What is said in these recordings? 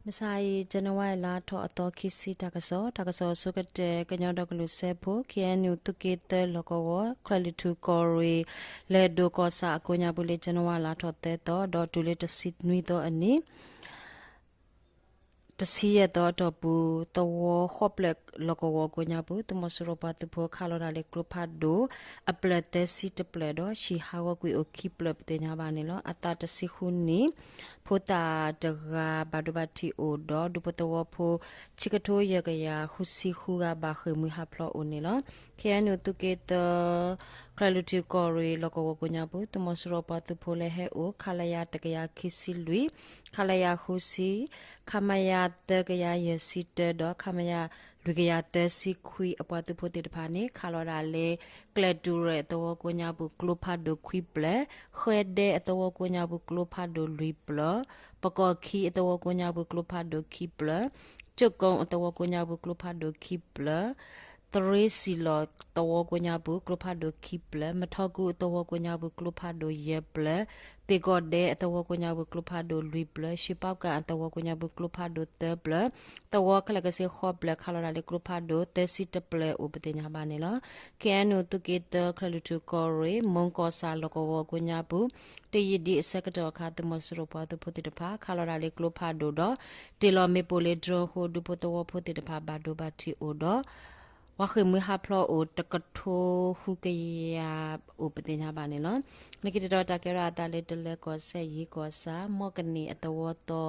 မုၢ်ဆါအံၤ ကၠနဝါလါထီၣ်အသီခံဆံ တၢ်ကစီၣ်, တၢ်ကစီၣ်အဆိကတၢၢ် ကညီဒီကလုာ်စၢဖှိၣ် ခ့ၣ်အဲၣ်ယူၣ် သုးက့သၢလီၢ်ကဝီၤ ချၢၣ်လွံၢ်ထူၣ်ကီၢ်ရ့ၣ် လဲၤဒိၣ်ကီၢ်ဆၣ်အကိးညါပူၤလၢ ကၠနဝါလါထီၣ်သၢသီ ဒီးတုၤလၢတဆံနွံသီအနံၤ တဆံယဲၢ်သီအတီၢ်ပူၤ သဝီဃိးဖျၢၣ်လီၢ်ကဝီၤကိးညါပူၤ သုးမီၤစိရိၤပှၤသုးဖိခးလီၤတၢ်လၢကျိဖးဒိၣ် အဖျၢၣ်သၢဆံတဖျၢၣ်ဒီး ဟံၣ်ဟးဂီၤကွံာ်အိၣ်ခံဖျၢၣ် ပသ့ၣ်ညါဘၣ်န့ၣ်လီၤ. အသးတဆံဃုနံၣ် ဖိသၣ်တဂၤ ဘၣ်ဒိဘၣ်ထံးအိၣ်ဒီး ဒူဖိသဝီဖိ ခံကထိယဲၢ်ကယၤဃုဆံဃုဂၤ ဘၣ်ဃ့ၢ်မှံဟးဖျိးအိၣ်န့ၣ်လီၤ. ခ့ၣ်အဲၣ်ယူၣ် သုးက့သၢ ချၢၣ်လွံၢ်ထူၣ်ကီၢ်ရ့ၣ် လီၢ်ကဝီၤကိးညါပူၤ သုးမီၤစိရိၤပှၤသုးဖိလၢဟဲအိၣ် ခလရ တကယၤခံဆံလွံၢ်, ခလရ ဃုဆံ, ခမရ သၢကယၤယဲၢ်ဆံတၢ ဒီး ခမရ လွံၢ်ကယၤသၢဆံခွံ အပှၤသုးဖိသ့ၣ်တဖၣ်န့ၣ် ခးလီၤဒၣ်လၢ ကျဲၣ်တူၣ်ရဲၣ်အသဝီကိးညါပူၤ ကျိဖးဒိၣ်ခွံဖျၢၣ်, ဃဲဒဲအသဝီကိးညါပူၤ ကျိဖးဒိၣ်လွံၢ်ဖျၢၣ်, ပကီၢ်ခံအသဝီကိးညါပူၤ ကျိဖးဒိၣ်ခံဖျၢၣ်, ကၠိၣ်ကိအသဝီကိးညါပူၤ ကျိဖးဒိၣ်ခံဖျၢၣ်, သရ့စံၣ်လီၤသဝီကိးညါပူၤ ကျိဖးဒိၣ်ခံဖျၢၣ်, မထီကူအသဝီကိးညါပူၤ ကျိဖးဒိၣ်ယဲၢ်ဖျၢၣ်, သ့ၣ်ကီၢ်ဒဲအသဝီကိးညါပူၤ ကျိဖးဒိၣ်လွံၢ်ဖျၢၣ်, ရှ့ပီကၣ်အသဝီကိးညါပူၤ ကျိဖးဒိၣ်သၢဖျၢၣ်, သဝီခဲလၢာ်ခဲဆ့ဃိးဖျၢၣ် ခးလီၤဒၣ်လၢကျိဖးဒိၣ်သၢဆံတဖျၢၣ်အိၣ် ပသ့ၣ်ညါဘၣ်န့ၣ်လီၤ. ခ့ၣ်အဲၣ်ယူၣ် သုးက့သၢ ချၢၣ်လွံၢ်ထူၣ်ကီၢ်ရ့ၣ် မူၤကီၢ်ဆၣ်လီၢ်ကဝီၤကိးညါပူၤ တယံာ်ဒံးအဆၢကတီၢ်အခါ သုးမီၤစိရိၤပှၤသုးဖိသ့ၣ်တဖၣ် ခးလီၤဒၣ်လၢကျိဖးဒိၣ်ဒီး တ့ၢ်လီၤမ့ၣ်ပိၢ်လၢ drone အဃိ ဒူဖိသဝီဖိသ့ၣ်တဖၣ် ဘၣ်ဒိဘၣ်ထံးအိၣ်ဒီး ပှၤဃ့ၢ်မှံဟးဖျိးအိၣ် တကထိဃုကယၤအိၣ် ပသ့ၣ်ညါဘၣ်န့ၣ်လီၤ. လၢခံတတီၤ တၢ်ကဲထီၣ်အသးလၢ တလၢၤကီၢ်စဲၣ် ယံၤကီၢ်ဆၣ် မီၢ်ကနံၣ်အသဝီသီ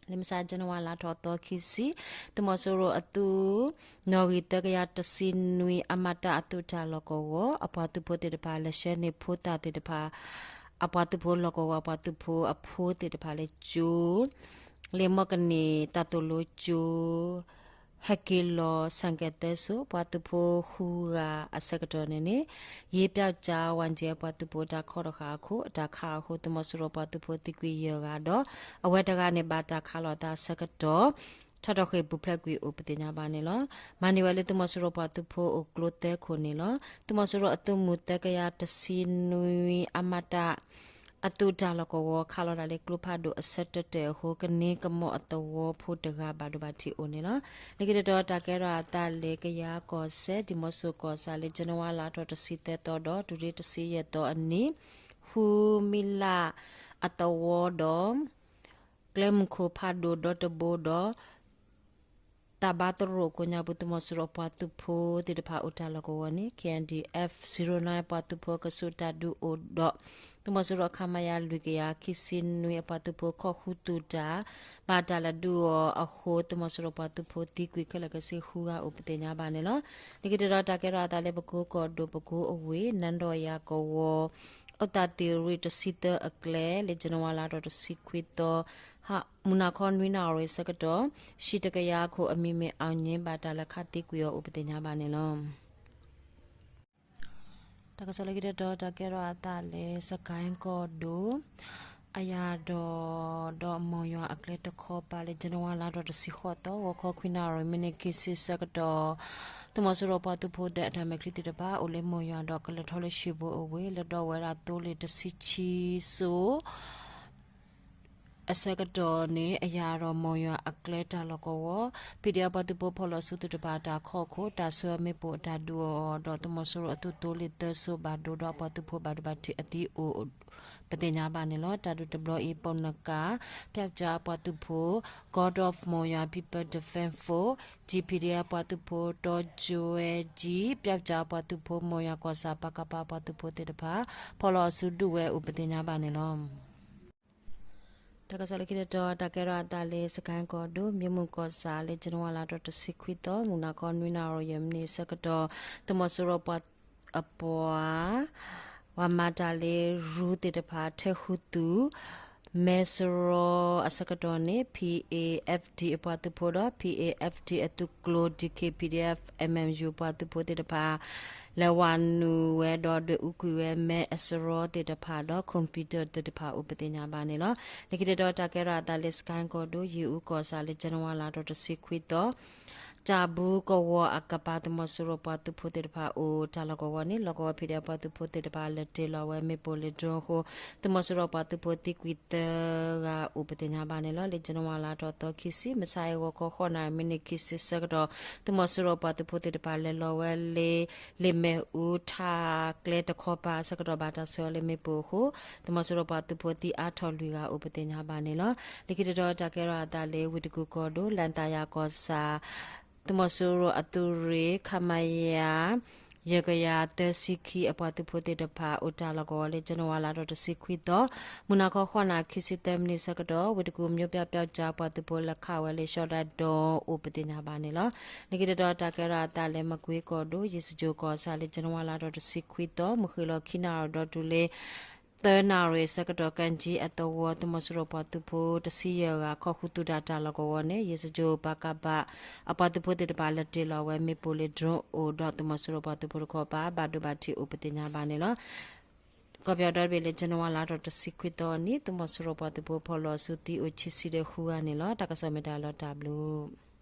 လၢမုၢ်ဆါ ကၠနဝါလါထီၣ်သီခံဆံ သုးမီၤစိရိၤအသုး နီၣ်ဂံၢ်သၢကယၤတဆံနွံ အမတၢ်အသုးတၢ်လီၢ်ကဝီၤ အပှၤသုးဖိသ့ၣ်တဖၣ် လဲၤဆှၢန့ၢ်ဖိသၣ်သ့ၣ်တဖၣ် အပှၤသုးဖိလီၢ်ကဝီၤ အပှၤသုးဖိအဖိသ့ၣ်တဖၣ်လၢကၠိ လၢမီၢ်ကနံၣ်တၢ်သိၣ်လိကၠိ ဟဲက့ၤလီၤ ဆၣ်ကဲၣ်သၢစိၤ ပှၤသုးဖိဃုဂၤအဆၢကတီၢ်န့ၣ်န့ၣ် ယ့ပျီကၠါ ဝၣ်ကၠဲ ပှၤသုးဖိတၢ်ခီတဃာ်အခိၣ် အတၢ်ခးအဃိ သုးမီၤစိရိၤပှၤသုးဖိသံကွံာ်ယဲၢ်ဂၤဒီး အဝဲတဂၤန့ၣ် ဘၣ်တၢ်ခးလိာ်သးအဆၢကတီၢ် ထီၣ်ထီၣ်ဃ့ၢ်ပူၤဖျဲးကွံာ်အိၣ် ပသ့ၣ်ညါဘၣ်န့ၣ်လီၤ. မၤန့ၢ်ဝဲလၢသုးမီၤစိရိၤပှၤသုးဖိအိၣ်ကျိသၢခိၣ်န့ၣ်လီၤ. သုးမီၤစိရိၤအသုးမုၢ်သၢကယၤတဆံနွံ အမတၢ် အသုးတၢ်လီၢ်ကဝီၤ ခးလီၤဒၣ်လၢကျိဖးဒိၣ်အဆၢတၢၢ်တၢၢ်အဃိ ကန့ကမီၣ်အသဝီဖိတဂၤ ဘၣ်ဒိဘၣ်ထံးအိၣ်န့ၣ်လီၤ. လၢခံတတီၤ တၢ်ကဲထီၣ်အသးလၢ ကယၤကီၢ်စဲၣ် ဒံၣ်မိဆိၣ်ကီၢ်ဆၣ်လၢ ကၠနဝါလါထီၣ်တဆံသၢသီဒီး တုၤလၢတဆံယဲၢ်သီအနံၤ ဃုမံလၣ်အသဝီဒီး ကျဲမုၢ်ခိၣ်ဖးဒိၣ်ဒီတဘိဒီး တၢ်ဘါသရိာ်ကိးညါပူၤ သုးမီၤစိရိၤအပှၤသုးဖိသ့ၣ်တဖၣ်အိၣ်တၢ်လီၢ်ကဝီၤန့ၣ် K N D F zero nine အပှၤသုးဖိကဆူးတၢ်ဒုးအိၣ်ဒီး သုးမီၤစိရိၤအ ခမရ လွံၢ်ကယၤခံဆံနွံ အပှၤသုးဖိခိးဃုသူၣ်တၢ် ဘၣ်တၢ်လဲၤဒုးအီၤအဃိ သုးမီၤစိရိၤပှၤသုးဖိသံကွံာ်ခဲလၢာ်ခဲဆ့ဃုဂၤအိၣ် ပသ့ၣ်ညါဘၣ်န့ၣ်လီၤ. လၢခံတတီၤ တၢ်ကဲထီၣ်အသးလၢ ပကိကီၢ်ဒိၣ် ပကိအဝ့ၢ် နၢ်ဒီးယၤကဝီၤ အုၣ်သးသ့ၣ်ရ့ၣ်တဆံသၢအကျဲ လၢ ကၠနဝါလါထီၣ်တဆံခွံသီ မုၢ်နၤခီနွံနၣ်ရံၣ်ဆၢကတီၢ် ဟံၣ်တကယၤခိၣ်အမံၤမ့ၢ် အောင်မြင် ဘၣ်တၢ်လဲၤခးသံကွံာ်အီၤအိၣ် ပသ့ၣ်ညါဘၣ်န့ၣ်လီၤ. တၢ်ကစီၣ်လၢခံတတီၤ တၢ်ကဲထီၣ်အသးလၢ စကဲၣ်ကီၢ်ဒိၣ် အယၤဒီး ဒီးမိၢ်ယွၤအကျဲတခီပၤလၢ ကၠနဝါလါထီၣ်တဆံဃိးသီ ဂီၤခီခွံနၣ်ရံၣ် မံးနံးခံဆံဆၢကတီၢ် သုးမီၤစိရိၤပှၤသုးဖိဒီးအတၢ်မဲာ်ချံသ့ၣ်တဖၣ် အိၣ်လၢမိၢ်ယွၤဒီးကလဲၤထီၣ်လၢ ရွှေဘို အဝ့ၢ်လၢဒီဝဲဒၣ်သိလ့ၣ်တဆံခံစိ အဆၢကတီၢ်န့ၣ် အယၤဒီးမိၢ်ယွၤအကျဲတၢ်လီၢ်ကဝီၤ P D F ပှၤသုးဖိဖီၣ်လီၤဆူသ့ၣ်တဖၣ်တၢ်ခီၣ်ခိၣ် တၢ်ဆှၢမ့ၣ်ပိၢ်အတၢ်ဒုးအီၤဒီး သုးမီၤစိရိၤအသုးသိလ့ၣ်သၢစိၤဘၣ်ဒိဒီး အပှၤသုးဖိဘၣ်ဒိဘၣ်ထံးအသံအိၣ် ပသ့ၣ်ညါဘၣ်န့ၣ်လီၤ. တၢ်ဒုးတဘျီအံၤ ပိာ်နကၣ် ပျီကၠါပှၤသုးဖိ God of Moyuan People Defense Force G P D F ပှၤသုးဖိ တီကၠွဲကၠံ ပျီကၠါပှၤသုးဖိ မိၢ်ယွၤကီၢ်ဆၣ် ပကဖ ပှၤသုးဖိသ့ၣ်တဖၣ် ဖီၣ်လီၤအီၤဆူဒုးဝဲအိၣ် ပသ့ၣ်ညါဘၣ်န့ၣ်လီၤ. တၢ်ကစီၣ်လၢခံတတီၤ တၢ်ကဲထီၣ်အသးလၢ စကဲၣ်ကီၢ်ဒိၣ် မ့ၢ်မုၢ်ကီၢ်ဆၣ်လၢ ကၠနဝါလါထီၣ်တဆံခွံသီ မုၢ်နၤခီနွံနၣ်ရံၣ် ယဲၢ်မံးနံးဆၢကတီၢ် သုးမီၤစိရိၤပှၤအပှၤ ပှၤမၤတၢ်လၢရူသ့ၣ်တဖၣ် ထဲဃုသူၣ် မဲစရီအဆၢကတီၢ်န့ၣ် P A F D အပှၤသုးဖိဒီး P A F D အသုးကျိၤ D K B D F M M U ပှၤသုးဖိသ့ၣ်တဖၣ် လဲၤဝးနုာ်ဝဲဒီး ဒွဲၣ်အူကွံာ်ဝဲ မဲအစရီသ့ၣ်တဖၣ်ဒီး computer သ့ၣ်တဖၣ်အိၣ် ပသ့ၣ်ညါဘၣ်န့ၣ်လီၤ. လၢခံတတီၤ တၢ်ကဲထီၣ်အသးလၢ စကဲၣ်ကီၢ်ဒိၣ် ယ့ၣ်အူကီၢ်ဆၣ်လၢ ကၠနဝါလါထီၣ်တဆံခွံသီ တၢ်ဘူးကဝီၤအကပၤ သုးမီၤစိရိၤပှၤသုးဖိသ့ၣ်တဖၣ်အိၣ်တၢ်လီၢ်ကဝီၤန့ၣ် လီၢ်ကဝီၤဖံးဒဲးအပှၤသုးဖိသ့ၣ်တဖၣ်လဲၤတ့ၢ်လီၤဝဲမ့ၣ်ပိၢ်လၢ drone အဃိ သုးမီၤစိရိၤပှၤသုးဖိသံကွံာ်သၢဂၤအိၣ်ပသ့ၣ်ညါဘၣ်န့ၣ်လီၤ. လၢ January လါထီၣ်သီခံဆံ မုၢ်ဆါအဂီၤခီ ဃိးနၣ်ရံၣ် မံးနံးခံဆံဆၢကတီၢ် သုးမီၤစိရိၤပှၤသုးဖိသ့ၣ်တဖၣ်လဲၤလီၤဝဲလၢ လ့ၣ်မဲၣ်အူထၣ်ကျဲတခီပၤအဆၢကတီၢ် ဘၣ်တၢ်ဆှၢအီၤလၢမ့ၣ်ပိၢ်အဃိ သုးမီၤစိရိၤပှၤသုးဖိသံအါထီၣ်လွံၢ်ဂၤအိၣ်ပသ့ၣ်ညါဘၣ်န့ၣ်လီၤ. လၢခံတတီၤတၢ်ကဲထီၣ်အသးလၢ ဝ့ၢ်တကူၣ်ကီၢ်ဒိၣ် လၢသးယၤကီၢ်ဆၣ် သုးမီၤစိရိၤအသုးရ့ၣ် ခမရ ယဲၢ်ကယၤသၢဆံခံ အပှၤသုးဖိသ့ၣ်တဖၣ် အိၣ်တၢ်လီၢ်ကဝီၤလၢ January လါထီၣ်တဆံခွံသီ မုၢ်နၤခီ ဃိးနၣ်ရံၣ်ခံဆံသၢမံးနံးဆၢကတီၢ် ဝ့ၢ်တကူၣ် မျိုးပြပြောက်ကျား ပှၤသုးဖိလဲၤခးဝဲလၢ ရှီဒၣ်ဒိၣ် အိၣ်ပသ့ၣ်ညါဘၣ်န့ၣ်လီၤ. လၢခံတတီၤတၢ်ကဲထီၣ်အသးလၢ မကွ့ကီၢ်ဒိၣ် ယ့ၣ်စကၠိၣ်ကီၢ်ဆၣ်လၢ January လါထီၣ်တဆံခွံသီ မုၢ်ဃ့ၢ်လီၤခံနၣ်ရံၣ်ဒီးတုၤလၢ သၢနၣ်ရံၣ်အဆၢကတီၢ် ကၣ်ကၠံအသဝီ သုးမီၤစိရိၤပှၤသုးဖိတဆံယဲၢ်ဂၤ ခီဃုာ်သုးတၢ်တၢ်လီၢ်ကဝီၤန့ၣ် ယ့ၣ်စကၠိၣ် ပကဖ အပှၤသုးဖိသ့ၣ်တဖၣ်လဲၤတ့ၢ်လီၤဝဲမ့ၣ်ပိၢ်လၢ drone အိၣ်ဒီး သုးမီၤစိရိၤပှၤသုးဖိတခီပၤ ဘၣ်ဒိဘၣ်ထံးအိၣ်ပသ့ၣ်ညါဘၣ်န့ၣ်လီၤ. ကီၢ်ပယီၤဒီတဘ့ၣ်လၢ January လါထီၣ်တဆံခွံသီအနံၤ သုးမီၤစိရိၤပှၤသုးဖိဖီၣ်လီၤစုသံအိၣ်ခံဆံဒီးဃုဂၤန့ၣ်လီၤ. တၢ်ကစီၣ်မ့ၢ်တၢ်လီၤတၢ်ဘျုး